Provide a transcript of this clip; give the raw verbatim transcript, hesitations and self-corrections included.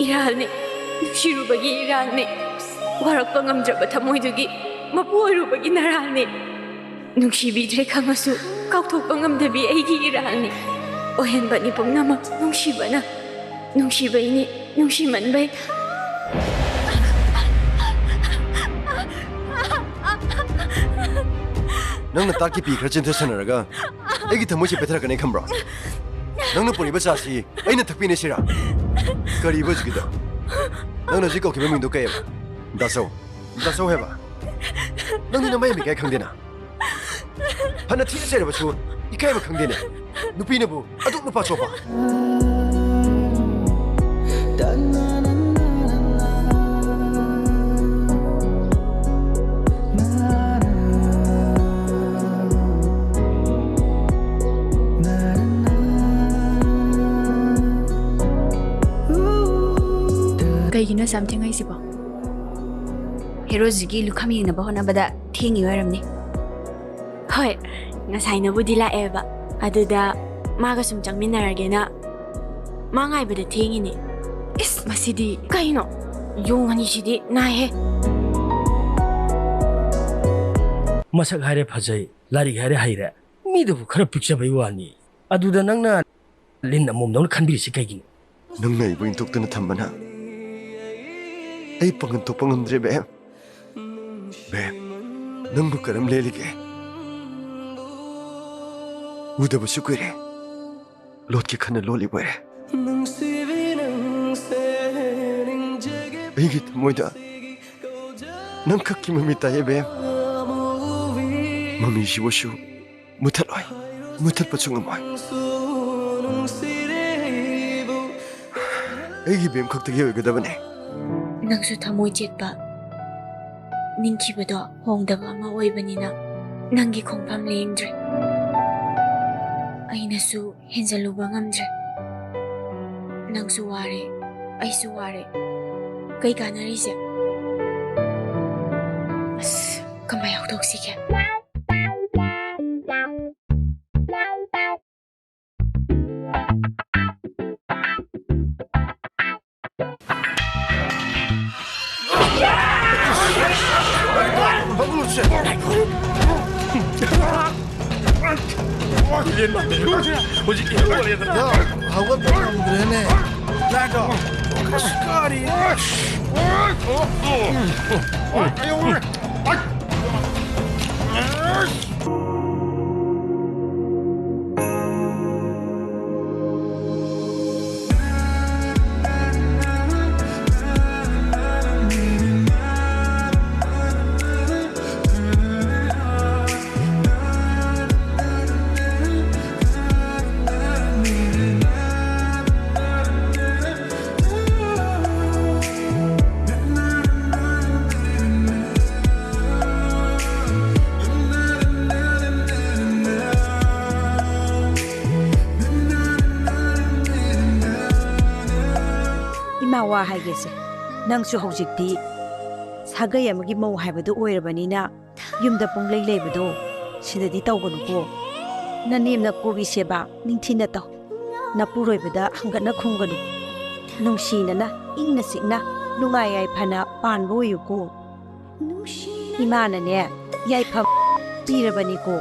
ꯏꯔꯥꯜꯅꯤ, ꯅꯨꯡꯁꯤꯔꯨꯕꯒꯤ ꯏꯔꯥꯜꯅꯤ, ꯋꯥꯔꯛꯄ ꯉꯝꯗ꯭ꯔꯕ ꯊꯃꯣꯏꯗꯨꯒꯤ ꯃꯄꯨ ꯑꯣꯏꯔꯨꯕꯒꯤ ꯅꯔꯥꯜꯅꯤ꯫ ꯅꯨꯡꯁꯤꯕꯤꯗ꯭ꯔꯦ ꯈꯪꯉꯁꯨ ꯀꯥꯎꯊꯣꯛꯄ ꯉꯝꯗꯕꯤ ꯑꯩꯒꯤ ꯏꯔꯥꯜꯅꯤ꯫ ꯑꯣꯏꯍꯟꯕꯅꯤ ꯄꯨꯝꯅꯃꯛ ꯅꯨꯡꯁꯤꯕꯅ, ꯅꯨꯡꯁꯤꯕꯩꯅꯤ, ꯅꯨꯡꯁꯤꯃꯟꯕꯩ꯫ ꯅꯪꯅ ꯇꯥꯛꯀꯤ ꯄꯤ ꯈꯔ ꯆꯤꯟꯊꯁꯟꯅꯔꯒ ꯑꯩꯒꯤ ꯊꯃꯣꯏꯁꯦ ꯄꯦꯊꯔꯛꯀꯅꯤ ꯈꯟꯕ꯭ꯔꯣ? ꯅꯪꯅ ꯄꯨꯔꯛꯏꯕ ꯆꯥꯁꯤ ꯑꯩꯅ ꯊꯛꯄꯤꯅꯦ ꯁꯤꯔꯥ? ꯀꯔꯤꯕ ꯍꯧꯖꯤꯛꯀꯤꯗꯣ? ꯅꯪꯅ ꯍꯧꯖꯤꯛ ꯀꯧꯈꯤꯕ ꯃꯤꯡꯗꯣ ꯀꯩꯑꯕ? ꯗꯥꯆꯧ꯫ ꯗꯥꯆꯧ ꯍꯥꯏꯕ? ꯅꯪꯗꯤ ꯅꯃꯥꯏ ꯃꯤꯀꯥꯏ ꯈꯪꯗꯦꯅ? ꯐꯅ ꯊꯤꯅ ꯆꯩꯔꯕꯁꯨ ꯏꯀꯥꯏꯕ ꯈꯪꯗꯦꯅꯦ꯫ ꯅꯨꯄꯤꯅꯕꯨ ꯑꯗꯨꯛ ꯅꯨꯄꯥ ꯆꯣꯞꯄ꯫ ꯀꯩꯒꯤꯅꯣ ꯑꯁꯨꯛ ꯌꯥꯝ ꯊꯦꯡꯉꯛꯏꯁꯤꯕꯣ? ꯍꯦꯔꯣꯖꯤꯒꯤ ꯂꯨꯈꯝ ꯌꯦꯡꯅꯕ ꯍꯣꯠꯅꯕꯗ ꯊꯦꯡꯉꯤ ꯑꯣꯏꯔꯝꯅꯤ꯫ ꯍꯣꯏ, ꯉꯁꯥꯏꯅꯕꯨꯗꯤ ꯂꯥꯛꯑꯦꯕ, ꯑꯗꯨꯗ ꯃꯥꯒ ꯁꯨꯝ ꯆꯪꯃꯤꯟꯅꯔꯒꯦꯅ ꯃꯥ ꯉꯥꯏꯕꯗ ꯊꯦꯡꯉꯤꯅꯦ꯫ ꯏꯁ, ꯃꯁꯤꯗꯤ ꯀꯩꯅꯣ? ꯌꯣꯡ ꯑꯅꯤꯁꯤꯗꯤ ꯅꯥꯏꯍꯦ꯫ ꯃꯁꯛ ꯍꯥꯏꯔꯦ ꯐꯖꯩ, ꯂꯥꯏꯔꯤꯛ ꯍꯥꯏꯔꯦ ꯍꯩꯔꯦ, ꯃꯤꯗꯕꯨ ꯈꯔ ꯄꯤꯛꯆꯕꯩ ꯋꯥꯅꯤ꯫ ꯑꯗꯨꯗ ꯅꯪꯅ ꯂꯤꯟ ꯑꯃꯣꯝꯗꯧꯅ ꯈꯟꯕꯤꯔꯤꯁꯤ ꯀꯩꯒꯤꯅꯣ? ꯅꯪꯅ ꯑꯩꯕꯨ ꯏꯟꯊꯣꯛꯇꯨꯅ ꯊꯝꯕꯅ ꯑꯩ ꯄꯥꯡꯒꯜ ꯊꯣꯛꯄ ꯉꯝꯗ꯭ꯔꯦ, ꯕꯦꯝ꯫ ꯕꯦꯝ, ꯅꯪꯕꯨ ꯀꯔꯝ ꯂꯦꯜꯂꯤꯒꯦ? ꯎꯗꯕꯁꯨ ꯀꯨꯏꯔꯦ꯫ ꯂꯣꯠꯀꯦ ꯈꯟꯅ ꯂꯣꯠꯂꯤꯕ ꯑꯣꯏꯔꯦ꯫ ꯑꯩꯒꯤ ꯊꯃꯣꯏꯗ ꯅꯪꯈꯛꯀꯤ ꯃꯃꯤ ꯇꯥꯏꯌꯦ, ꯕꯦꯝ꯫ ꯃꯃꯤꯁꯤꯕꯨꯁꯨ ꯃꯨꯊꯠꯂꯣꯏ, ꯃꯨꯊꯠꯄꯁꯨ ꯉꯝꯃꯣꯏ꯫ ꯑꯩꯒꯤ ꯕꯦꯝ ꯈꯛꯇꯒꯤ ꯑꯣꯏꯒꯗꯕꯅꯦ꯫ ꯅꯪꯁꯨ ꯊꯃꯣꯏ ꯆꯦꯠꯄ, ꯅꯤꯡꯈꯤꯕꯗꯣ ꯍꯣꯡꯗꯕ ꯑꯃ ꯑꯣꯏꯕꯅꯤꯅ ꯅꯪꯒꯤ ꯈꯣꯡꯐꯝ ꯂꯦꯡꯗ꯭ꯔꯦ꯫ ꯑꯩꯅꯁꯨ ꯍꯦꯟꯖꯜꯂꯨꯕ ꯉꯝꯗ꯭ꯔꯦ꯫ ꯅꯪꯁꯨ ꯋꯥꯔꯦ, ꯑꯩꯁꯨ ꯋꯥꯔꯦ꯫ ꯀꯩ ꯀꯥꯟꯅꯔꯤꯁꯦ? ꯑꯁ, ꯀꯃꯥꯏ ꯍꯧꯗꯣꯛꯁꯤꯒꯦ? ꯍꯧꯖꯤꯛ ꯏꯔꯨ ꯂꯣꯏꯔꯦꯗꯅ꯫ ꯌꯥ, ꯍꯧꯒꯠꯄ ꯉꯝꯗ꯭ꯔꯦꯅꯦ꯫ ꯂꯥꯛꯑꯣ꯫ ꯑꯁ, ꯀꯔꯤ? ꯏꯃꯥ, ꯋꯥ ꯍꯥꯏꯒꯦꯁꯦ, ꯅꯪꯁꯨ ꯍꯧꯖꯤꯛꯇꯤ ꯁꯥꯒꯩ ꯑꯃꯒꯤ ꯃꯧ ꯍꯥꯏꯕꯗꯨ ꯑꯣꯏꯔꯕꯅꯤꯅ, ꯌꯨꯝꯗ ꯄꯨꯡꯂꯩ ꯂꯩꯕꯗꯣ ꯁꯤꯗꯗꯤ ꯇꯧꯒꯅꯨꯀꯣ꯫ ꯅꯅꯦꯝ ꯅꯀꯨꯒꯤ ꯁꯦꯕꯥ ꯅꯤꯡꯊꯤꯅ ꯇꯧ꯫ ꯅꯄꯨꯔꯣꯏꯕꯗ ꯍꯪꯒꯠꯅ ꯈꯨꯝꯒꯅꯨ꯫ ꯅꯨꯡꯁꯤꯅꯅ, ꯏꯪꯅ ꯆꯤꯛꯅ, ꯅꯨꯡꯉꯥꯏ ꯌꯥꯏꯐꯅ ꯄꯥꯟꯕ ꯑꯣꯏꯌꯨꯀꯣ꯫ ꯏꯃꯥꯅꯅꯦ, ꯌꯥꯏꯐꯝ ꯄꯤꯔꯕꯅꯤꯀꯣ꯫